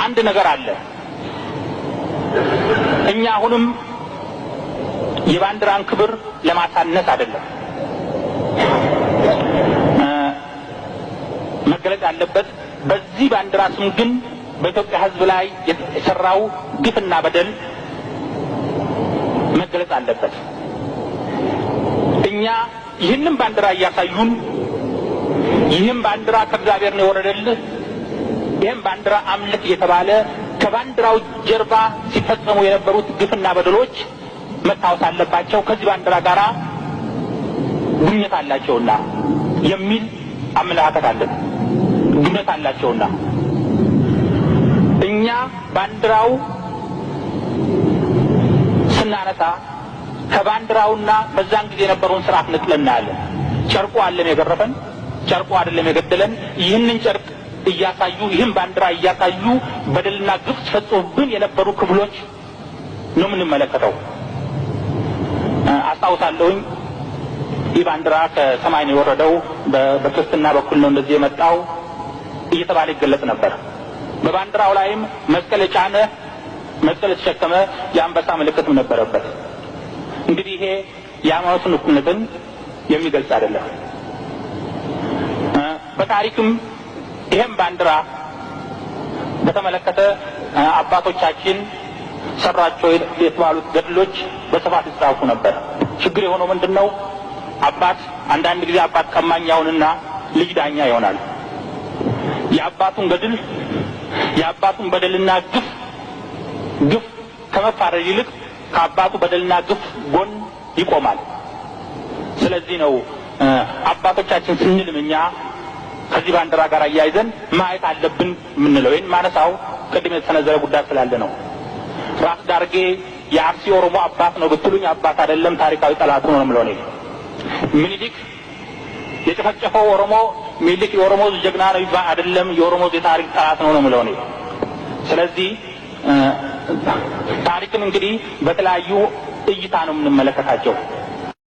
አንድ ነገር አለ። እኛ አሁንም የባንዲራን ክብር ለማሳነስ አይደለም መገለጽ ያለበት። በዚህ ባንዲራ ስም ግን በኢትዮጵያ ሕዝብ ላይ የሰራው ግፍና በደል መገለጽ አለበት። እኛ ይህንን ባንዲራ እያሳዩን ይህም ባንዲራ ከእግዚአብሔር ነው የወረደልህ፣ ይህም ባንዲራ አምልክ እየተባለ ከባንዲራው ጀርባ ሲፈጸሙ የነበሩት ግፍና በደሎች መታወስ አለባቸው። ከዚህ ባንዲራ ጋር ግንኙነት አላቸውና የሚል አመለካከት አለን። ግንኙነት አላቸውና እኛ ባንዲራው ስናነሳ ከባንዲራውና በዛን ጊዜ የነበረውን ስርዓት ነጥለን እናያለን። ጨርቁ አይደለም የገረፈን፣ ጨርቁ አይደለም የገደለን። ይህንን ጨርቅ እያሳዩ፣ ይህን ባንዲራ እያሳዩ በደልና ግፍ ሲፈጽሙብን የነበሩ ክፍሎች ነው የምንመለከተው። አስታውሳለሁኝ፣ ይህ ባንዲራ ከሰማይ ነው የወረደው፣ በክርስትና በኩል ነው እንደዚህ የመጣው እየተባለ ይገለጽ ነበር። በባንዲራው ላይም መስቀል የጫነ፣ መስቀል የተሸከመ የአንበሳ ምልክትም ነበረበት። እንግዲህ ይሄ የሃይማኖትን እኩልነትን የሚገልጽ አይደለም። በታሪክም ይሄም ባንዲራ በተመለከተ አባቶቻችን ሰራቸው የተባሉት ገድሎች በስፋት ይጻፉ ነበር። ችግር የሆነው ምንድን ነው? አባት አንዳንድ ጊዜ አባት ቀማኛ ይሆንና ልጅ ዳኛ ይሆናል። የአባቱን ገድል፣ የአባቱን በደልና ግፍ ከመፋረድ ይልቅ ከአባቱ በደልና ግፍ ጎን ይቆማል። ስለዚህ ነው አባቶቻችን ስንልም እኛ ከዚህ ባንዲራ ጋር አያይዘን ማየት አለብን የምንለው። ይህን ማነሳው ቅድም የተሰነዘረ ጉዳይ ስላለ ነው። ራስ ዳርጌ የአርሲ ኦሮሞ አባት ነው ብትሉኝ አባት አይደለም፣ ታሪካዊ ጠላቱ ነው የምለው እኔ። ምኒልክ የጨፈጨፈው ኦሮሞ፣ ምኒልክ የኦሮሞ ጀግና ነው ይባል አይደለም፣ የኦሮሞ የታሪክ ጠላት ነው ነው የምለው እኔ። ስለዚህ ታሪክን እንግዲህ በተለያዩ እይታ ነው የምንመለከታቸው።